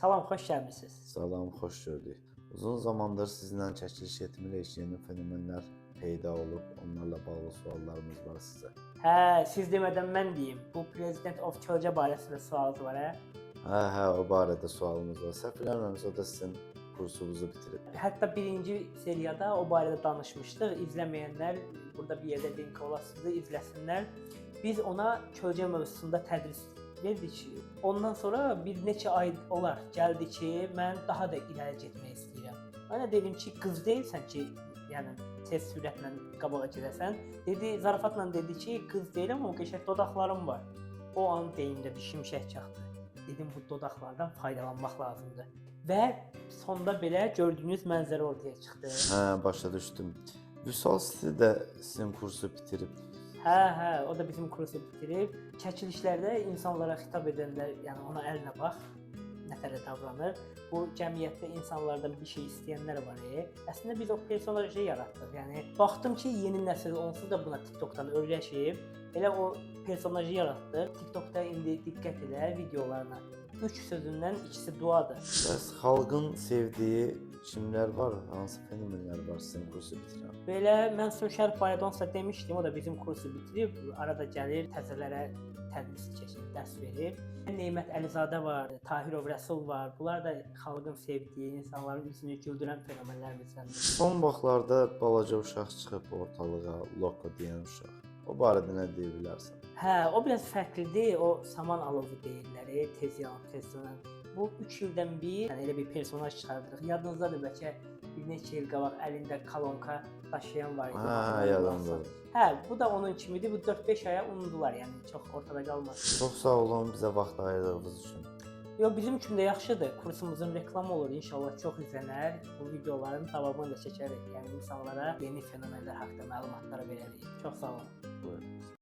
Salam, xoş gəlmisiniz. Salam, xoş gördük. Uzun zamandır sizinlə çəkiliş etmirik, yeni fenomenlər peyda olub, onlarla bağlı suallarımız var sizə. Hə, siz demədən mən deyim. Bu President of Kölcə barəsində sualınız var, hə? Hə, o barədə sualımız var. Səhv eləmirəmsə, o da sizin kursunuzu bitirib. Hətta birinci seriyada o barədə danışmışdıq. İzləməyənlər burada bir yerdə link olasıdır, izləsinlər. Biz ona Kölcə mövzusunda tədris verdik. Ondan sonra bir neçə ay olar gəldi ki, mən daha da irəli getmək istəyirəm. Mən də dedim ki, qız deyilsən ki, yəni tez sürətlə qabağa gedəsən. Dedi, zarafatla dedi ki, qız deyiləm, amma qəşəng dodaqlarım var. O an beynimdə bir şimşək çaxdı. Dedim bu dodaqlardan faydalanmaq lazımdır. Və sonda belə gördüyünüz mənzərə ortaya çıxdı. Hə, başa düşdüm. Vüsal City də sizin kursu bitirib. Hə, o da bizim kursu bitirib. Çəkilişlərdə insanlara xitab edəndə, yəni ona əlinə bax, nə tərə davranır. Bu cəmiyyətdə insanlardan bir şey istəyənlər var. Əslində biz o personajı yaratdıq. Yəni baxdım ki, yeni nəsil onsuz da buna TikTokdan öyrəşib. Elə o personajı yaratdıq. TikTokda indi diqqət elə videolarına. 3 sözündən ikisi duadır. Bəs xalqın sevdiyi kimlər var? Hansı fenomenlər var sizin kursu bitirən? Belə Mənsur Şərif barədə onsuz da demişdim, o da bizim kursu bitirib, arada gəlir, təzələrə tədris keçir, dərs verir. Neymət Əlizadə var, Tahirov Rəsul var. Bunlar da xalqın sevdiyi, insanların üzünü güldürən fenomenlərimizdəndir. Son vaxtlarda balaca uşaq çıxıb ortalığa, Loko deyən uşaq. O barədə nə deyə bilərsən? Hə, o biraz fərqlidir. O saman alovu deyirlər, tez yanıb, tez sönən. Bu 3 ildən bir, yəni elə bir personaj çıxardırıq. Yadınızdadır bəlkə bir neçə il qabaq əlində kolonka daşıyan var idi. Hə, yadımdadır. Hə, bu da onun kimidir. Bu 4-5 aya unudular, yəni çox ortada qalmaz. Çox sağ olun bizə vaxt ayırdığınız üçün. Yo, bizim üçün də yaxşıdır. Kursumuzun reklamı olur. İnşallah çox izlənər. Bu videoların davamını da çəkərik. Yəni insanlara yeni fenomenlər haqqında məlumatlar verərik. Çox sağ olun. Buyurun.